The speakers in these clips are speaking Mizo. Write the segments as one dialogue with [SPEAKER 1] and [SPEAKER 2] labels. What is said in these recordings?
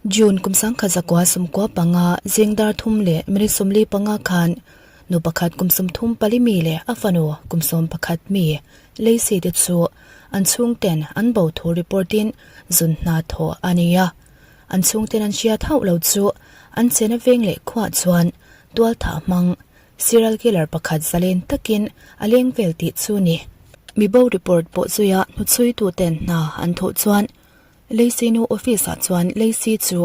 [SPEAKER 1] June kum 1915 zing dar thum leh minute 45 khan nu pakhat kum 34 mi leh a fanu kum 11 mi Lacey te chu an chhungten an bo thu report in zun hna thawh a ni a. An chhungten an hriat hauh lo chu an chena veng leh khuah chuan tual thah hmang Serial killer pakhat zalen takin a leng vel tih chu ni. Mibo report pawh zuia hnuchhuituten hna an thawh chuan Lacey nu office ah chuan Lacey chu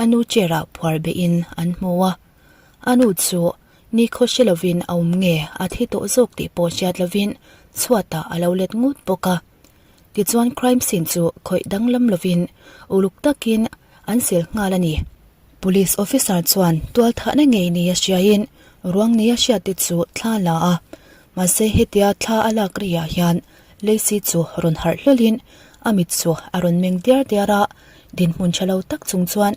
[SPEAKER 1] a nu chair ah phuar behin an hmu a. A nu chu nikhaw hre lovin a awm nge a thi tawh zawk tih pawh hriat lovin chhuatah a lo let ngut bawk a. Tichuan crime scene chu khawih danglam lovin uluk takin an sel nghal a ni. Police officer chuan tualthahna ngei nia hriain ruang nia hriatte chu thla la a, mahse hetia thla a lak riah hian Lacey chu rawn harh hlawlhin a mit chu a rawn meng diar diar a, dinhmun tha lo tak chung chuan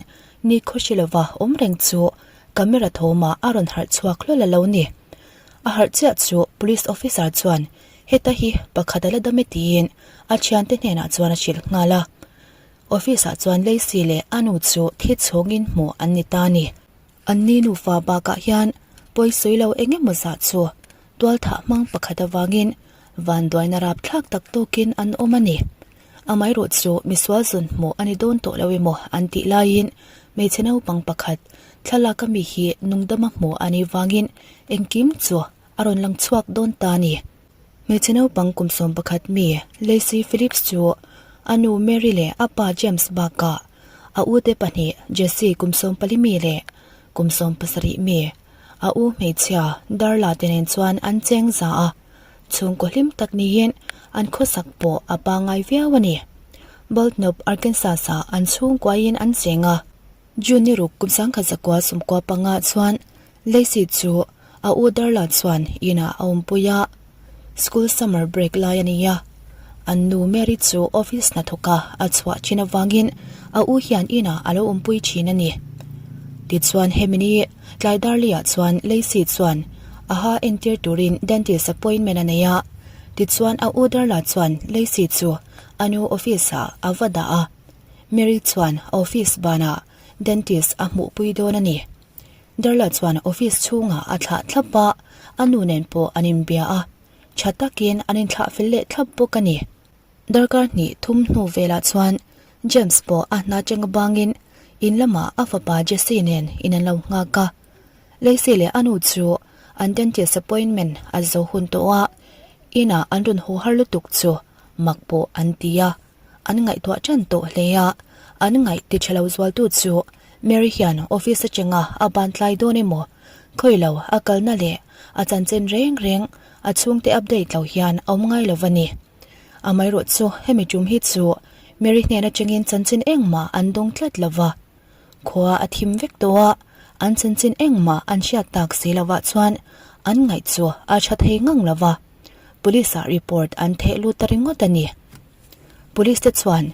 [SPEAKER 1] ni khawhri lova awm reng chu camera thawmah a rawn harh chhuak hlawl a lo ni. A harh chiah chu police officer chuan heta hi pakhat a la dam e tiin a thiante hnenah chuan a hrilh nghal a. Office ah chuan Lacey leh a nu chu thi chhawngin hmuh an ni ta a ni. An ni nufa bakah hian pawisawi lo eng emaw zah chu tualthah hmang pakhat avangin vanduaina rapthlak tak tawkin an awm a ni. Amaherawh chu misual zun hmuh a ni dawn tawh lo emaw an tih laiin hmeichhe naupang pakhat thlalak ami hi nungdama hmuh a nih vangin engkim chu a rawn lang chhuak dawn ta a ni. Hmeichhe naupang kum 11 mi Lacey Phillips chu a nu Mary leh a pa James bakah a ute pahnih Jesse kum 14 mi leh kum 17 mi a u hmeichhia Darla te nen chuan an cheng za a, chhungkaw hlim tak niin an khawsak pawh a pangngai viau a ni. Baldnop, Arkansas ah an chhungkuain an cheng a. June ni ruk kum 1995 chuan Lacey chu a u Darla chuan inah a awmpui a, school summer break lai a ni a. An nu Mary chu office hnathawka a chhuah thin avangin a u hian inah a lo awmpui thin a ni. Tichuan hemi ni tlai Darley-ah chuan Lacey chuan a ha entir turin dentist appointment a nei a. Tichuan a u Darla chuan Lacey chu a nu office-ah a va dah a. Mary chuan office banah dentist a hmuhpui dawn a ni. Darla chuan office chhungah a thlah thlap a, a nu nen pawh an inbia a, tha takin an inthlah fel leh thlap bawk a ni. Darkar hnih thum hnu velah chuan James pawh a hna cheng avangin in lamah a fapa Jesse nen in an lo nghak a. Lacey leh a nu chu an dentist appointment a zo hun tawh a, inah an rawn haw har lutuk chu mak pawh an ti a. An ngaihtuah tan tawh hle a, an ngaih ti tha lo zualtu chu Mary hian office atanga a ban tlai dawn emaw, khawi lo a kalna leh a chanchin reng reng a chhungte update lo hian a awm ngai lo va ni. Amaherawh chu hemi tum hi chu Mary hnen atangin chanchin engmah an dawng tlat lo va, khua a thim vek tawh a, an chanchin engmah an hriat tak si lovah chuan an ngaih chu a tha thei ngang lo va, police ah report an theh lut ta ringawt a ni. Police te chuan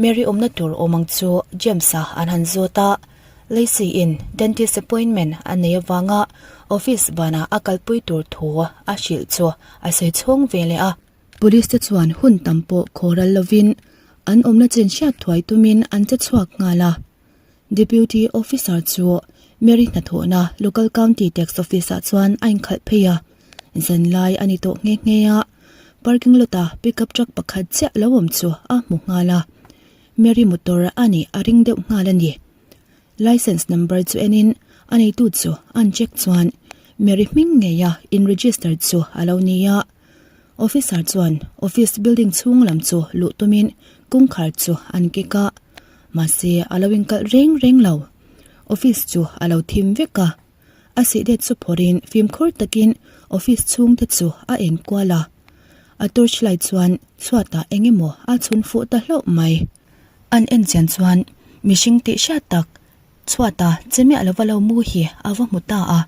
[SPEAKER 1] Mary awmna tur awm ang chu James-a an han zawt a, Lacey in dentist appointment a nei avanga office banah a kalpui tur thu a hrilh chu a sawi chhawng ve leh a. Police te chuan hun tam pawh khaw ral lovin an awmna chin hriat thuai tumin an che chhuak nghal a. Deputy Officer chu Mary hnathawhna Local County Tax Office ah chuan a inkhalh phei a, zanlai a ni tawh nghe nghe a. Parking lot a pickup truck pakhat chiah lo awm chu a hmu nghal a, Mary motor a nih a ring deuh nghal a ni. License number chu enin a neitu chu an check chuan Mary hming ngeia in register chu a lo ni a. Officer chuan office building chhung lam chu luh tumin kawngkhar chu an kek a, mahse a lo inkalh reng reng lo. Office chu a lo thim vek a. A sihdet chu phawrhin fimkhur takin office chhungte chu a en kual a. A torch light chuan chhuatah eng emaw a chhun fuh ta hlauh mai. An en chian chuan mihring tih hriat tak chhuata che miah lova lo mu hi a va hmu ta a.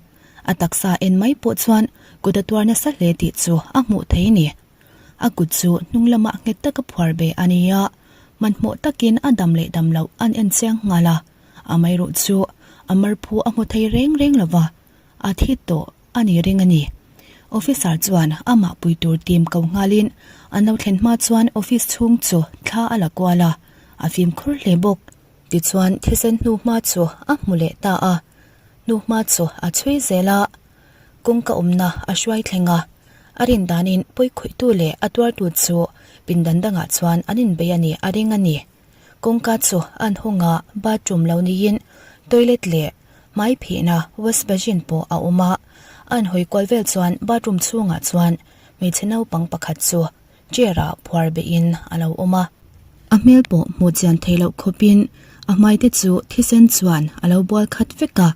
[SPEAKER 1] A taksa en mai pawh chuan kut a tuar nasa hle tih chu a hmuh thei a ni. A kut chu hnung lamah nghet taka phuar ve a ni a, hmanhmawh takin a dam leh dam loh an en chiang nghal a. Amaherawh chu a marphu a hmu thei reng reng lo va, a thi tawh a ni reng a ni. Officer chuan amah pui tur team ko nghalin an lo thlen hma chuan office chhung chu thla a la kual a, a fimkhur hle bawk. Tichuan thisen hnuhma chu a hmu leh ta a, hnuhma chu a chhui zel a, kawngka awmna a hruai thleng a, a rin danin pawikhawihtu leh a tuartu chu pindan dangah chuan an inbei a nih a ring a ni. Kawngka chu an hawng a, bathroom lo niin toilet leh hmai phihna wash basin pawh a awm a, an hawi kual vel chuan bathroom chhungah chuan hmeichhe naupang pakhat chu chair ah phuar beihin a lo awm a. A hmel pawh hmuh chian theih loh khawpin a hmai te chu thisen chuan a lo bual khat vek a.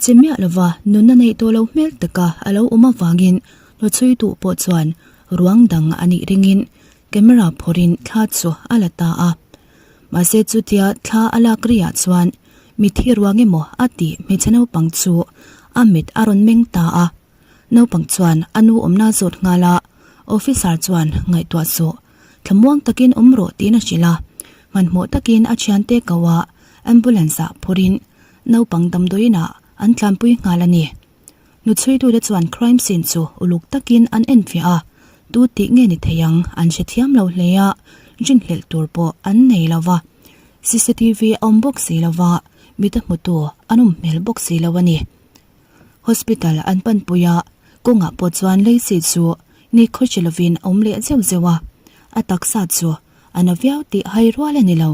[SPEAKER 1] Che miah lova nunna neih tawh lo hmel taka a lo awm avangin hlawchhui duh pawh chuan ruang dang a nih ringin camera phawrhin thla chu a la ta a. Mahse chutia thla a lak riah chuan mithi ruang emaw a tih hmeichhe naupang chu a mit a rawn meng ta a. Naupang chuan a nu awmna zawt nghal a, officer chuan ngaihtuah suh, thlamuang takin awm rawh tiin a hrilh a. Hmanhmawh takin a thiante ko a, ambulance ah phurin naupang damdawiin ah an tlanpui nghal a ni. Hnuchhuitute chuan crime scene chu uluk takin an enfiah a, tu tih nge ni thei ang an hrethiam lo hle a, rinhlelh tur pawh an nei lo va. Cctv a awm bawk si lo va, mita hmutu an awm hmel bawk si lo a ni. Hospital an panpui a, kawngah pawh chuan Lacey chu ni khawche lovin a awm leh zeuh zeuh a, a taksa chu a na viau tih hai rual a ni lo.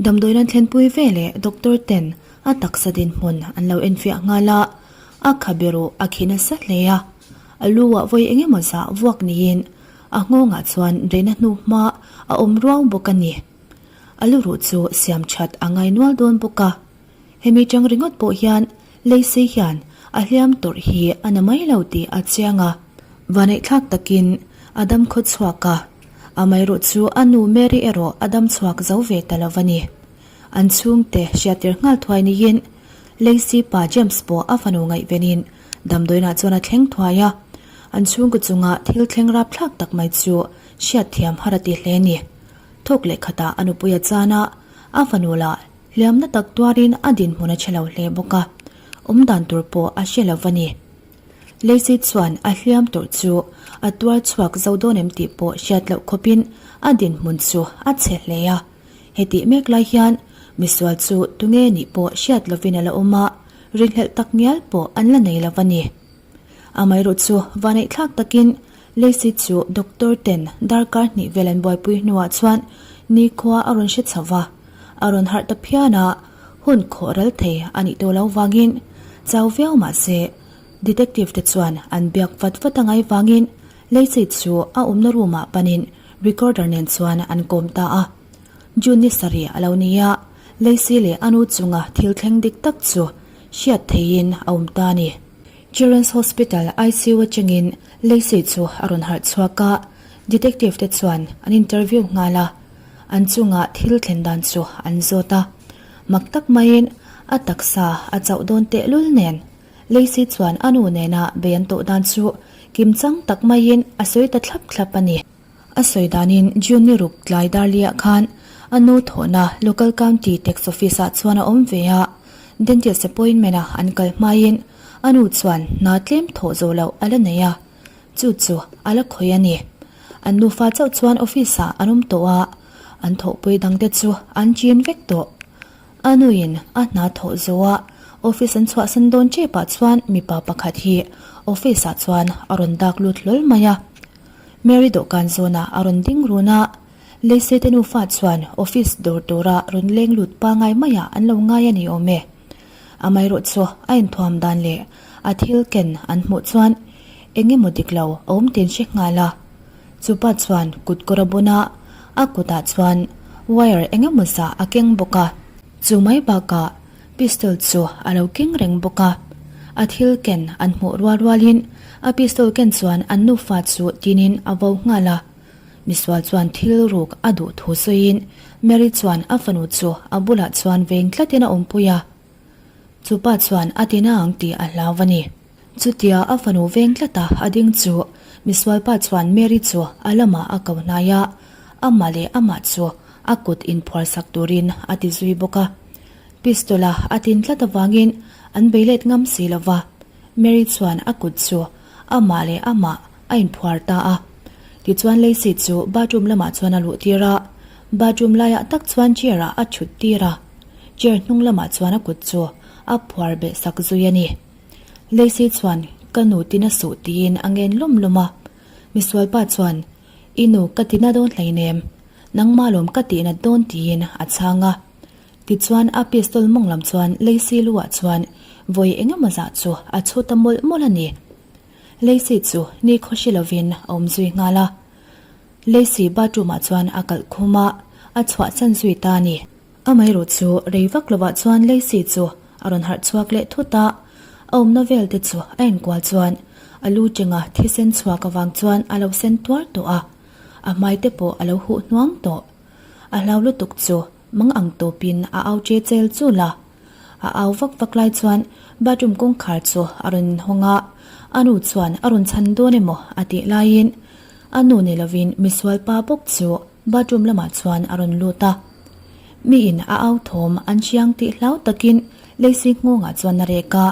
[SPEAKER 1] Damdawiin an thlenpui ve leh doctor ten a taksa dinhmun an lo enfiah nghal a, a khabe ruh a khi nasa hle a, a lu ah vawi eng emaw zah vuak niin a nghawngah chuan rehna hnu hma a awm ruau bawk a ni. A lu ruh chu siam that a ngai nual dawn bawk a. Hemi chang ringawt pawh hian Lacey hian a hliam tawrh hi a na mai lo tih a chiang a. Vaneihthlak takin a dam khaw chhuak a, amaherawh chu a nu Mary erawh a dam chhuak zo ve ta lo a ni. An chhungte hriattir nghal thuai niin Lacey pa James pawh a fanu ngaihvenin damdawiinah chuan a thleng thuai a, an chhungkaw chunga thil thleng rapthlak tak mai chu hriatthiam har a ti hle a ni. Thawk leh khatah a nupui a chan a, a fanu lah Hliamna tak tuarin a dinhmun a chhe lo hle bawk a, awm dan tur pawh a hre lo va ni. Lacey chuan a hliam tur chu a tuar chhuak zo dawn em tih pawh hriat loh khawpin a dinhmun chu a chhe hle a. Hetih mek lai hian misual chu tunge nih pawh hriat lovin a la awm a, rinhlelh tak ngial pawh an la nei lo va ni. Amaherawh chu vaneihthlak takin Lacey chu doctor ten darkar hnih vel an buaipui hnuah chuan nikhua a rawn hre chho va, a rawn harh ta phian a, hun khawh ral thei a nih tawh lo vangin chau viau mah se detective te chuan an biak vat vat a ngai vangin Lacey chu a awmna room ah panin recorder nen chuan an kawm ta a. June ni sarih a lo ni a, Lacey leh a nu chunga thil thleng dik tak chu hriat theihin a awm ta a ni. Children's Hospital ICU atangin Lacey chu a rawn harh chhuak a, detective te chuan an interview nghal a, an chunga thil thlen dan chu an zawt a. Mak tak maiin a taksa a chauh dawn tehlul nen Lacey chuan a nu nena bei an tawh dan chu kimchang tak maiin a sawi ta thlap thlap a ni. A sawi danin June ni ruk tlai darliah khan a nu thawhna Local County Tax Office ah chuan a awm ve a, dentist appointment a an kal hmaiin a nu chuan hna tlem thawh zawh loh a la nei a, chu chu a la khawih a ni. An nufa chauh chuan office ah an awm tawh a, an thawhpui dangte chu an chin vek tawh. A nuin a hna thawh zawh a office an chhuahsan dawn tepah chuan mipa pakhat hi office ah chuan a rawn dak lut hlawl mai a. Mary dawhkan zawnah a rawn ding run a, Lacey te nufa chuan office dawr tura rawn leng lut pangai maiah an lo ngai a ni awm e. Amaherawh chu a inthuam dan leh a thil ken an hmuh chuan eng emaw dik lo a awm tin hre nghal a. Chupa chuan kut kawr a bun a, a kutah chuan wire eng emaw zah a keng bawk a. Chu mai bakah Pistol chu a lo keng reng bawk a, a thil ken an hmuh rual rualin a pistol ken chuan an nufa chu tinin a vo nghal a. Misual chuan thil ruk a duh thu sawiin Mary chuan a fanu chu a bulah chuan veng tlatin a awmpui a. Chupa chuan a ti na ang tih a hlau a ni. Chutia a fanu veng tlata a ding chu misualpa chuan Mary chu a lamah a ko hnai a, amah leh amah chu a kut inphuar sak turin a ti zui bawk a. Pistol a a tin tlat avangin an bei let ngam si lo va, Mary chuan a kut chu amah leh amah a inphuar ta a. Tichuan Lacey chu bathroom lamah chuan a luh tir a, bathroom laiah tak chuan chair ah a thut tir a. Chair hnung lamah chuan a kut chu a phuar beh sak zui a ni. Lacey chuan ka nu tina suh tiin a ngen lawm lawm a. Misualpa chuan I nu ka tina dawn hleinem, nangmah lawm ka tihnat dawn tiin a chhang a. Tichuan a pistol mawng lam chuan Lacey lu ah chuan vawi engemaw zah chu a chhu ta mawlh mawlh a ni. Lacey chu ni khaw hre lovin a awm zui nghal a. Lacey bathroom ah chuan a kalh khum a, a chhuahsan zui ta a ni. Amaherawh chu rei vak lovah chuan Lacey chu a rawn harh chhuak leh thut a, a awmna vel te chu a enkual chuan a lu chenga thisen chhuak avang chuan a lo sen tuar tawh a, a hmai te pawh a lo huh hnuang tawh. A hlau lutuk chu mang ang tawpin a au che chel chul a. A au vak vak lai chuan bathroom kawngkhar chu a rawn inhawng a, a nu chuan a rawn chhan dawn emaw a tih laiin a nu ni lovin misual pa bawk chu bathroom lamah chuan a rawn lut a. Miin a au thawm an chiang tih hlau takin Lacey nghawngah chuan a rek a,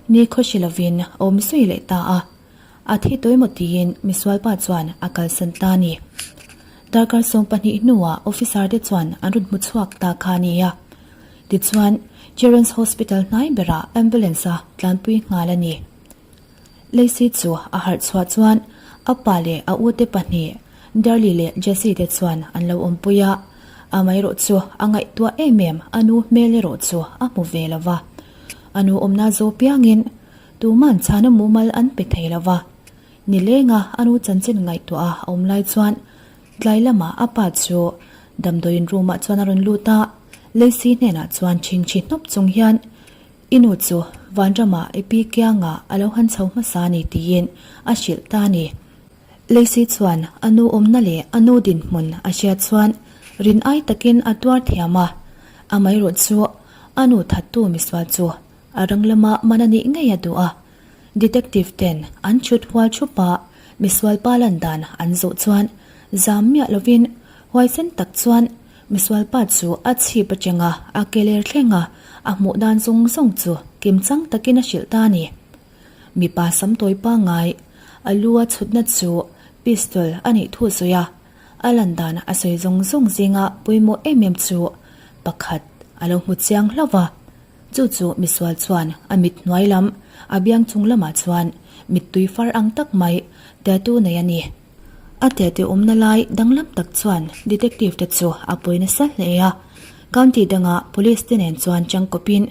[SPEAKER 1] ni khaw hre lovin a awm zui leh ta a. A thi tawi maw tiin misualpa chuan a kalsan ta a ni. Darkar 12 hnuah officer te chuan an rawn hmu chhuak ta kha a ni a. Tichuan, Children's Hospital hnai berah ambulance a tlanpui nghal a ni. Lacey chu a harh chhuah chuan a pa leh a ute pahnih Darlie leh Jessie te chuan an lo awmpui a. Amaherawh chu a ngaihtuah em em a nu hmel erawh chu a hmu ve lo va. A nu awmna zo piangin Tuman chhana mumal an pe thei lo va. Nilenga a nu chanchin ngaihtuah a awm lai chuan tlai lamah a pa chu damdawiin room ah chuan a rawn lut a, Lacey hnenah chuan chhingchhi hnawp chung hian I nu chu Vanramah i pi kiangah a lo han chho hmasa a ni tiin a hrilh ta a ni. Lacey chuan a nu awmna leh a nu dinhmun a hriat chuan rin ai takin a tuar thiam a, amaherawh chu a nu thattu misual chu A rang lama man a nih ngei a duh a, detective ten an chhut hual thup a, misual pa lan dan an zawh chuan zam miah lovin huaisen tak chuan misual pa chu a chhip atanga a ke ler thleng a, a hmuh dan zawng zawng chu kimchang takin a hrilh ta a ni. Mipa samtawi pangngai a lu a chhutna chu pistol a nih thu sawi a, a lan dan a sawi zawng zawng zinga pawimawh em em chu pakhat a lo hmu chiang hlauh va. Chu chu misual chuan a mit hnuai lam, a biang chung lamah chuan mittui far ang tak mai tattoo nei a ni. A tattoo awmna lai danglam tak chuan detective te chu a pawi nasa hle a. County danga police te nen chuan changkawpin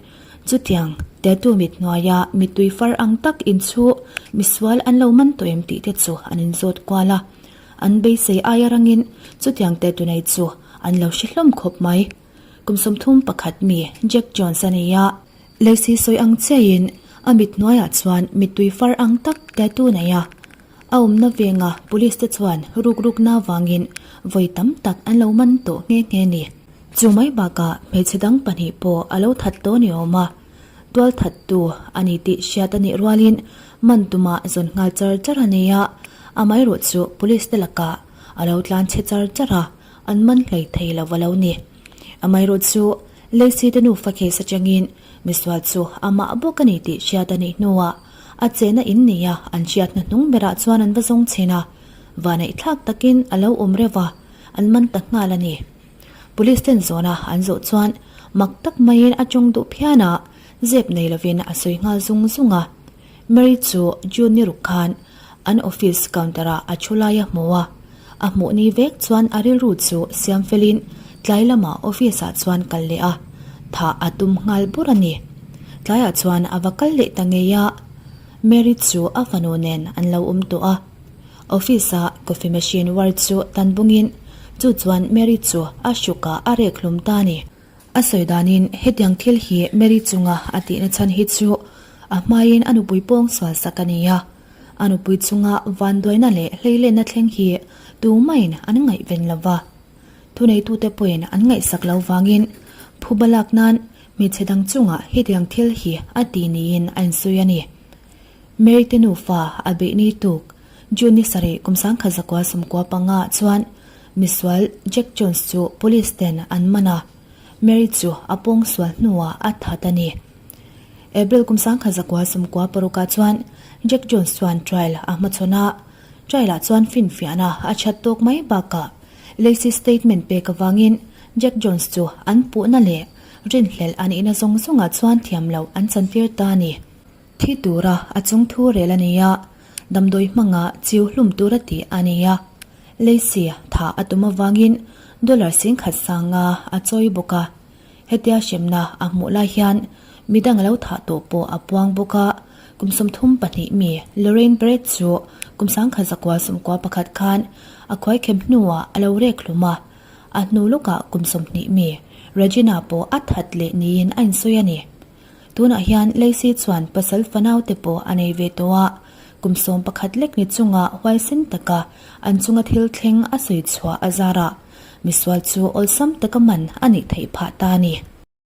[SPEAKER 1] chutiang tattoo mit hnuaia mittui far ang tak inchhu misual an lo man tawh em tih te chu an inzawt kual a. An beisei aia rangin chutiang tattoo nei chu an lo hre hlawm khawp mai. Kum 31 mi Jack Jones a ni a. Lacey sawi ang chiahin a mit hnuaiah chuan mittui far ang tak tattoo nei a. A awmna venga police te chuan ruk rukna avangin vawi tam tak an lo man tawh nghe nghe ni. Chu mai bakah hmeichhe dang pahnih pawh a lo that tawh ni awm a. Tual thattu a ni tih hriat a nih rualin man tuma zawn nghal char char a ni a. Amaherawh chu police te lakah a lo tlan chhe char char a. An man hlei thei lo va lo ni. Amaherawh chu Lacey te nufa case atangin misual chu amah bawk a ni tih hriat a nih hnuah a chehna in nia an hriatna hnung berah chuan an va zawng chhin a, vanaih thlak takin a lo awm reuh a, an man ta nghal a ni. Police ten zawna an zawh chuan mak tak maiin a tawng duh phian a, zep nei lovin a sawi nghal zung zung a. Mary chu June ni ruk khan an office counter ah a thu lai a hmu a, a hmuh ni vek chuan a rilru chu siam felin tlai lamah office ah chuan kal leh a, thah a tum nghal bur a ni. Tlaiah chuan a va kal leh ta ngei a, Mary chu a fanu nen an lo awm tawh a. Office a coffee machine wire chu tan bungin chu chuan Mary chu a hrukah a rek hlum ta a ni. A sawi danin hetiang thil hi Mary chunga a tihna chhan hi chu a hmain a nupui pawng sual sak a ni a. A nupui chunga vanduaina leh hleilenna thleng hi tumain an ngaihven lo va. Thuneitute pawhin an ngaihsak lo vangin phuba lak nan hmeichhe dang chunga hetiang thil hi a ti niin a insawi a ni. Mary te nufa a beih ni tuk June ni sarih kum 1995 ah chuan misual Jack Jones chu police ten an man a, Mary chu a pawngsual hnuah a that a ni. April kum 1996 ah chuan Jack Jones chuan trial a hmachhawn a, trial ah chuan finfiahna a that tawk mai bakah Lacey statement pek avangin Jack Jones chu an puhna leh. Rinhlelh a nihna zawng zawngah chuan thiam loh an chantir ta a ni. Thi tura a chung thu rel a ni a, damdawi hmanga chiu hlum tura tih a ni a. Lacey thah a tum avangin dollar 10,000 sanga a chawi bawk a. Hetia hremna a hmuh lai hian midang a lo thah tawh pawh a puang bawk a, kum 32 mi Lorraine Brett chu kum 1991 khan a khuaikhem hnuah a lo rek hlum a, a hnu lawkah kum 20 mi Regina pawh a that leh niin a insawi a ni. Tunah hian Lacey chuan pasal fanau te pawh a nei ve tawh a, kum 11 lek ni chunga huaisen taka an chunga thil thleng a sawi chhuah a zarah misual chu awlsam taka man a nih theih phah ta a ni.